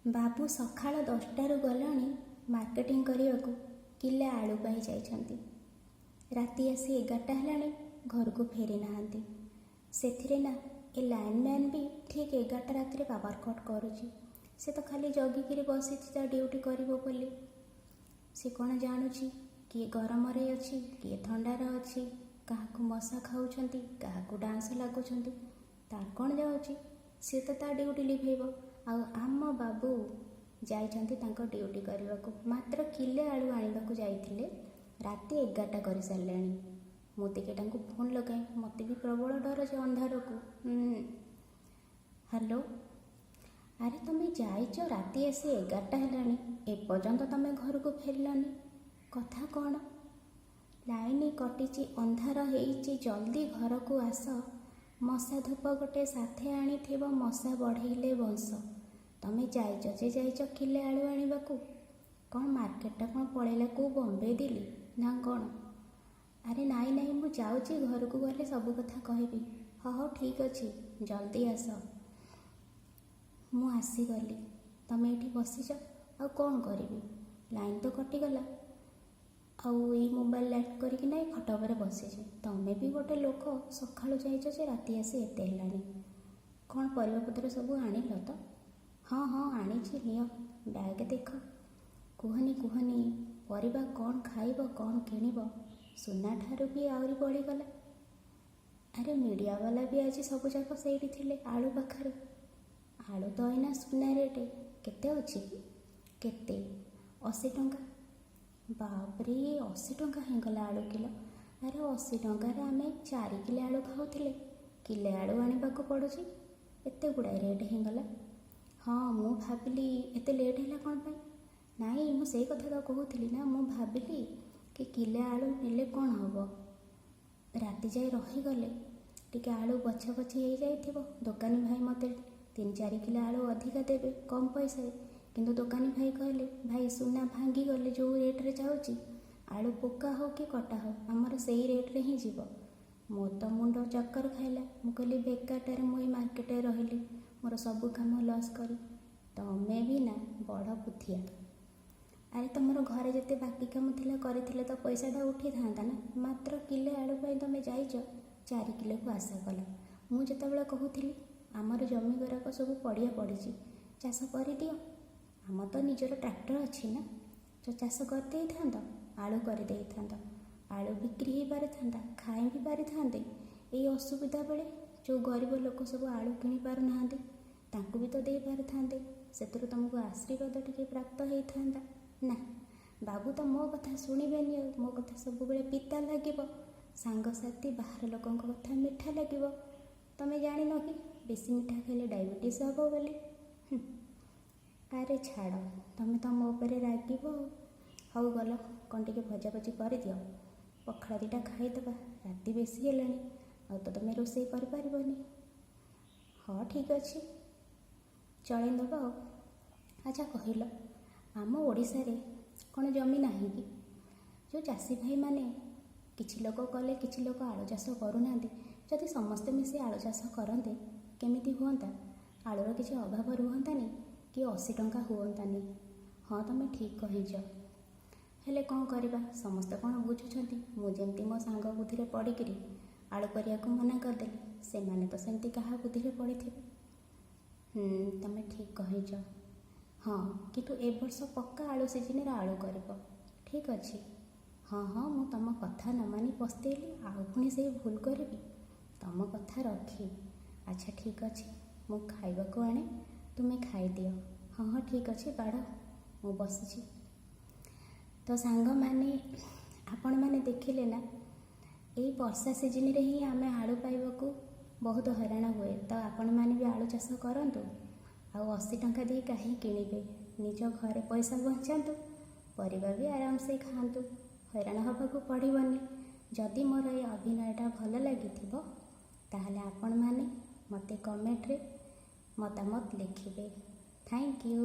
ବାବୁ ସକାଳ 10ଟାରୁ ଗଲେଣି ମାର୍କେଟିଂ କରିବାକୁ, କିଲେ ଆଳୁ ପାଇଁ ଯାଇଛନ୍ତି। ରାତି ଆସି 11ଟା ହେଲାଣି, ଘରକୁ ଫେରି ନାହାନ୍ତି। ସେଥିରେ ନା ଏ ଲାଇନମ୍ୟାନ୍ ବି ଠିକ୍ 11ଟା ରାତିରେ ପାୱାର କଟ୍ କରୁଛି। ସେ ତ ଖାଲି ଜଗିକିରି ବସିଛି ତା ଡ୍ୟୁଟି କରିବ ବୋଲି। ସେ କ'ଣ ଜାଣୁଛି କିଏ ଗରମରେ ଅଛି, କିଏ ଥଣ୍ଡାରେ ଅଛି, କାହାକୁ ମଶା ଖାଉଛନ୍ତି, କାହାକୁ ଡାଉଁଶ ଲାଗୁଛନ୍ତି? ତାର କ'ଣ ଯାଉଛି? ସେ ତ ତା ଡ୍ୟୁଟି ଲିଭେଇବ। ଆଉ ଆମ ବାବୁ ଯାଇଛନ୍ତି ତାଙ୍କ ଡ୍ୟୁଟି କରିବାକୁ। ମାତ୍ର କିଲେ ଆଳୁ ଆଣିବାକୁ ଯାଇଥିଲେ, ରାତି 11ଟା କରିସାରିଲେଣି। ମୁଁ ଟିକେ ତାଙ୍କୁ ଫୋନ୍ ଲଗାଏ। ମୋତେ ବି ପ୍ରବଳ ଡର ଯେ ଅନ୍ଧାରକୁ। ହ୍ୟାଲୋ, ଆରେ ତମେ ଯାଇଛ, ରାତି ଆସି 11ଟା ହେଲାଣି, ଏପର୍ଯ୍ୟନ୍ତ ତମେ ଘରକୁ ଫେରିଲନି, କଥା କ'ଣ? ଲାଇନ୍ କଟିଛି, ଅନ୍ଧାର ହେଇଛି, ଜଲ୍ଦି ଘରକୁ ଆସ। ମଶା ଧୂପ ଗୋଟେ ସାଥେ ଆଣିଥିବ, ମଶା ବଢ଼େଇଲେ ବଂଶ। ତମେ ଯାଇଛ ଯେ ଯାଇଛ କିଲେ ଆଳୁ ଆଣିବାକୁ, କ'ଣ ମାର୍କେଟଟା କ'ଣ ପଳେଇଲା କେଉଁ ବମ୍ବେ ଦିଲ୍ଲୀ ନା କ'ଣ? ଆରେ ନାଇଁ ନାଇଁ, ମୁଁ ଯାଉଛି, ଘରକୁ ଗଲେ ସବୁ କଥା କହିବି। ହଁ, ହଉ, ଠିକ୍ ଅଛି, ଜଲ୍ଦି ଆସ। ମୁଁ ଆସିଗଲି, ତମେ ଏଇଠି ବସିଛ, ଆଉ କ'ଣ କରିବି? ଲାଇନ୍ ତ କଟିଗଲା, ଆଉ ଏଇ ମୋବାଇଲ ଲାଇଟ୍ କରିକି ନାଇଁ ଖଟ ଉପରେ ବସିଛି। ତମେ ବି ଗୋଟେ ଲୋକ, ସକାଳୁ ଯାଇଛ ଯେ ରାତି ଆସି ଏତେ ହେଲାଣି। କ'ଣ ପରିବାପତ୍ର ସବୁ ଆଣିଲ ତ? ହଁ, ଆଣିଛି, ନିଅ, ବ୍ୟାଗ୍ ଦେଖ। କୁହନି କୁହନି, ପରିବା କ'ଣ ଖାଇବ, କ'ଣ କିଣିବ, ସୁନାଠାରୁ ବି ଆହୁରି ବଢ଼ିଗଲା। ଆରେ ମିଡ଼ିଆବାଲା ବି ଆଜି ସବୁଯାକ ସେଇଠି ଥିଲେ ଆଳୁ ପାଖରେ। ଆଳୁ ତ ଏଇନା ସୁନା ରେଟ୍। କେତେ ଅଛି କି? କେତେ? 80 ଟଙ୍କା। ବାପରେ, 80 ଟଙ୍କା ହେଇଗଲା ଆଳୁ କିଲୋ। ଆରେ 80 ଟଙ୍କାରେ ଆମେ 4 କିଲୋ ଆଳୁ ଖାଉଥିଲେ, କିଲେ ଆଳୁ ଆଣିବାକୁ ପଡ଼ୁଛି। ଏତେ ଗୁଡ଼ାଏ ରେଟ୍ ହେଇଗଲା। ହଁ, ମୁଁ ଭାବିଲି ଏତେ ଲେଟ୍ ହେଲା କ'ଣ ପାଇଁ। ନାଇଁ, ମୁଁ ସେଇ କଥା ତ କହୁଥିଲି ନା। ମୁଁ ଭାବିଲି କି କିଲେ ଆଳୁ ନେଲେ କ'ଣ ହେବ, ରାତି ଯାଏ ରହିଗଲେ ଟିକେ ଆଳୁ ବଛା ବଛି ହେଇଯାଇଥିବ, ଦୋକାନୀ ଭାଇ ମୋତେ 3-4 କିଲୋ ଆଳୁ ଅଧିକା ଦେବେ କମ୍ ପଇସାରେ। କିନ୍ତୁ ଦୋକାନୀ ଭାଇ କହିଲେ, ଭାଇ, ସୁନା ଭାଙ୍ଗିଗଲେ ଯେଉଁ ରେଟ୍ରେ ଯାଉଛି, ଆଳୁ ପୋକା ହଉ କି କଟା ହଉ, ଆମର ସେଇ ରେଟ୍ରେ ହିଁ ଯିବ। ମୋ ତ ମୁଣ୍ଡ ଚକ୍କର ଖାଇଲା। ମୁଁ କହିଲି, ବେକାରଟାରେ ମୁଁ ଏଇ ମାର୍କେଟରେ ରହିଲି, ମୋର ସବୁ କାମ ଲସ୍ କରି। ତମେ ବି ନା ବଡ଼ ବୁଦ୍ଧିଆ। ଆରେ ତମର ଘରେ ଯେତେ ବାକି କାମ ଥିଲା କରିଥିଲେ ତ ପଇସାଟା ଉଠିଥାନ୍ତା ନା? ମାତ୍ର କିଲେ ଆଳୁ ପାଇଁ ତମେ ଯାଇଛ, 4 କିଲୋକୁ ଆଶା କଲ। ମୁଁ ଯେତେବେଳେ କହୁଥିଲି ଆମର ଜମି ଗୁଡ଼ାକ ସବୁ ପଡ଼ିଆ ପଡ଼ିଛି, ଚାଷ କରିଦିଅ, ଆମ ତ ନିଜର ଟ୍ରାକ୍ଟର ଅଛି ନା, ତ ଚାଷ କରିଦେଇଥାନ୍ତ, ଆଳୁ କରିଦେଇଥାନ୍ତ, ଆଳୁ ବିକ୍ରି ହେଇପାରିଥାନ୍ତା, ଖାଇ ବି ପାରିଥାନ୍ତେ। ଏଇ ଅସୁବିଧା ବେଳେ ଯେଉଁ ଗରିବ ଲୋକ ସବୁ ଆଳୁ କିଣି ପାରୁନାହାନ୍ତି, ତାଙ୍କୁ ବି ତ ଦେଇପାରିଥାନ୍ତେ। ସେଥିରୁ ତୁମକୁ ଆଶୀର୍ବାଦ ଟିକେ ପ୍ରାପ୍ତ ହେଇଥାନ୍ତା ନା? ବାବୁ ତ ମୋ କଥା ଶୁଣିବେନି, ଆଉ ମୋ କଥା ସବୁବେଳେ ପିତା ଲାଗିବ। ସାଙ୍ଗସାଥି ବାହାର ଲୋକଙ୍କ କଥା ମିଠା ଲାଗିବ। ତମେ ଜାଣିନ କି ବେଶୀ ମିଠା ଖାଇଲେ ଡାଇବେଟିସ୍ ହେବ ବୋଲି? ଆରେ ଛାଡ଼, ତମେ ତ ମୋ ଉପରେ ରାଗିବ ଆଉ। ହଉ ଗଲ, କ'ଣ ଟିକେ ଭଜାଭଜି କରିଦିଅ, ପଖାଳ ଦୁଇଟା ଖାଇଦେବା। ରାତି ବେଶୀ ହେଲାଣି, ଆଉ ତ ତମେ ରୋଷେଇ କରିପାରିବନି। ହଁ, ଠିକ୍ ଅଛି, ଚଳେଇ ଦେବା ଆଉ। ଆଚ୍ଛା କହିଲ, ଆମ ଓଡ଼ିଶାରେ କ'ଣ ଜମି ନାହିଁ କି? ଯେଉଁ ଚାଷୀ ଭାଇମାନେ କିଛି ଲୋକ କଲେ, କିଛି ଲୋକ ଆଳୁ ଚାଷ କରୁନାହାନ୍ତି। ଯଦି ସମସ୍ତେ ମିଶି ଆଳୁ ଚାଷ କରନ୍ତେ, କେମିତି ହୁଅନ୍ତା? ଆଳୁର କିଛି ଅଭାବ ରୁହନ୍ତାନି କି 80 ଟଙ୍କା ହୁଅନ୍ତାନି। ହଁ, ତମେ ଠିକ୍ କହିଛ। ହେଲେ କ'ଣ କରିବା, ସମସ୍ତେ କ'ଣ ବୁଝୁଛନ୍ତି? ମୁଁ ଯେମିତି ମୋ ସାଙ୍ଗ ବୁଦ୍ଧିରେ ପଡ଼ିକିରି ଆଳୁ କରିବାକୁ ମନା କରିଦେଲି, ସେମାନେ ତ ସେମିତି କାହା ବୁଦ୍ଧିରେ ପଡ଼ିଥିବେ। ତମେ ଠିକ୍ କହିଛ। ହଁ, କିନ୍ତୁ ଏ ବର୍ଷ ପକ୍କା ଆଳୁ ସିଜିନରେ ଆଳୁ କରିବ। ଠିକ୍ ଅଛି। ହଁ, ମୁଁ ତମ କଥା ନ ମାନି ପସ୍ତେଇଲି। ଆଉ ପୁଣି ସେଇ ଭୁଲ କରିବି? ତମ କଥା ରଖି। ଆଚ୍ଛା, ଠିକ୍ ଅଛି, ମୁଁ ଖାଇବାକୁ ଆଣେ, ତୁମେ ଖାଇଦିଅ। ହଁ, ଠିକ୍ ଅଛି, ବାଢ଼, ମୁଁ ବସିଛି। ତ ସାଙ୍ଗମାନେ, ଆପଣମାନେ ଦେଖିଲେ ନା, ଏଇ ବର୍ଷା ସିଜିନରେ ହିଁ ଆମେ ଆଳୁ ପାଇବାକୁ ବହୁତ ହଇରାଣ ହୁଏ। ତ ଆପଣମାନେ ବି ଆଳୁ ଚାଷ କରନ୍ତୁ। ଆଉ 80 ଟଙ୍କା ଦେଇ କାହିଁ କିଣିବେ? ନିଜ ଘରେ ପଇସା ବଞ୍ଚାନ୍ତୁ, ପରିବା ବି ଆରାମସେ ଖାଆନ୍ତୁ, ହଇରାଣ ହେବାକୁ ପଡ଼ିବନି। ଯଦି ମୋର ଏ ଅଭିନୟଟା ଭଲ ଲାଗିଥିବ, ତାହେଲେ ଆପଣମାନେ ମୋତେ କମେଣ୍ଟରେ ମତାମତ ଲେଖିବେ। Thank you.